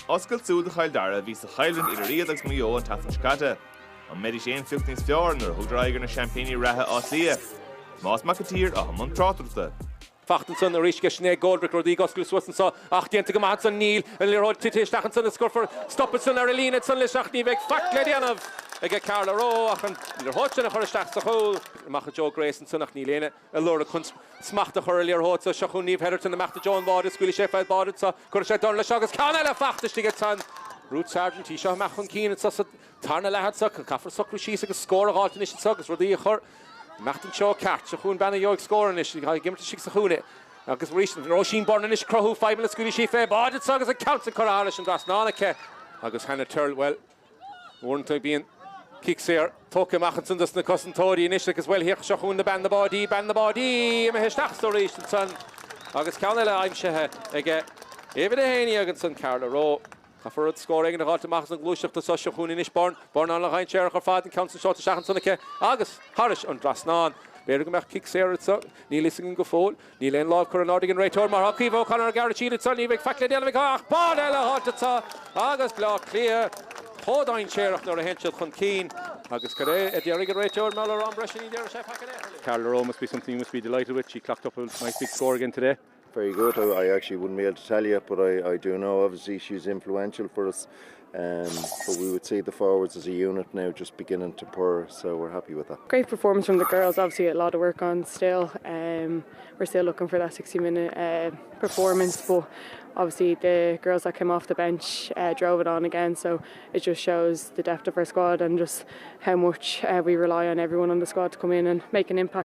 Oscailt súl do Chill Dara a bhí sa choimhlint idir iad agus Maigh Eo an tseachtain seo caite. An mbeidís aon phioc níos fearr nuair a thugtar aghaidh ar na seaimpíní reatha Áth Cliath? Tomás Mac an tSaoir atá i mbun tráchtaireachta. Fachta ansan arís aige Sinéad Goldrick, rudaí ag oscailt suas anso ach déanta go maith ansan níl an liathróid tite isteach ansan is cuirfear stop ansan ar an líne ansan leis ach ní bheidh faic le déanamh aige Carla Rowe ach an liathróid sin a chur isteach sa chúl. Amach i dtreo Grace ansan ach níl éinne ag lorg chun smacht a chur ar an liathróid so. Seo chugainn Niamh Hetherton amach do Joe an báide, scaoilfidh sé fén báide anso, cuirfidh sé dorn leis agus ceann eile fachta istigh ansan. Ruth Sargent, í seo amach chun cinn anso sa tarna leath anso, caithfear socrú síos agus scór a dh'fháilt anois anso agus rudaí a chur Imeacht an treo ceart. Seo chugainn bean a gheobhaidh scór anois. Tá ag imirt istigh sa chúinne. Agus arís, Róisín Byrne anois ag cruthú fadhbanna. Scaoilfidh sí fé bháide anso agus an ceann sin curtha thairis an dtrasnán aici. Agus Hannah Tyrrell, bhuel, uaireanta bíonn cic saor tógtha amach ansan dos na cosantóirí anois agus, bhuel, féach, seo chugainn na bean na báidí, bean na báidí imithe isteach so arís ansan agus ceann eile aimsithe aige uimhir 11 ansan, Carla Rowe. Caithfear rud, scór éigin a dh'fháilt amach as an ghluaiseacht anso. Seo chugainn anois Byrne. Byrne an-dhainséarach ar fad, an ceann san seolta isteach ansan aici agus thairis an dtrasnán. B'fhéidir go mbeadh cic saor anso. Níl fhios againn go fóill. Níl aon lámh curtha in airde ag an réiteoir mar tá Caoimhe O'Connor ag gearradh siar anso. Ní bheidh faic le déanamh aici ach báide eile a dh'fháilt anso agus Bleá Cliath chomh dainséarach nuair a théann siad chun cinn. Agus cad é a déarfaidh an réiteoir mar ar am breise ní déarfaidh sé faic in aon chor. Carla Rowe must be something you must be delighted with. She clocked up a nice big score again today. Very good. I actually wouldn't be able to tell you, but I, I do know obviously she's influential for us. Um, but we would see the forwards as a unit now just beginning to purr, so we're happy with that. Great performance from the girls, obviously a lot of work on still. Um, we're still looking for that 60 minute uh, performance, but obviously the girls that came off the bench uh, drove it on again, so it just shows the depth of our squad and just how much uh, we rely on everyone on the squad to come in and make an impact.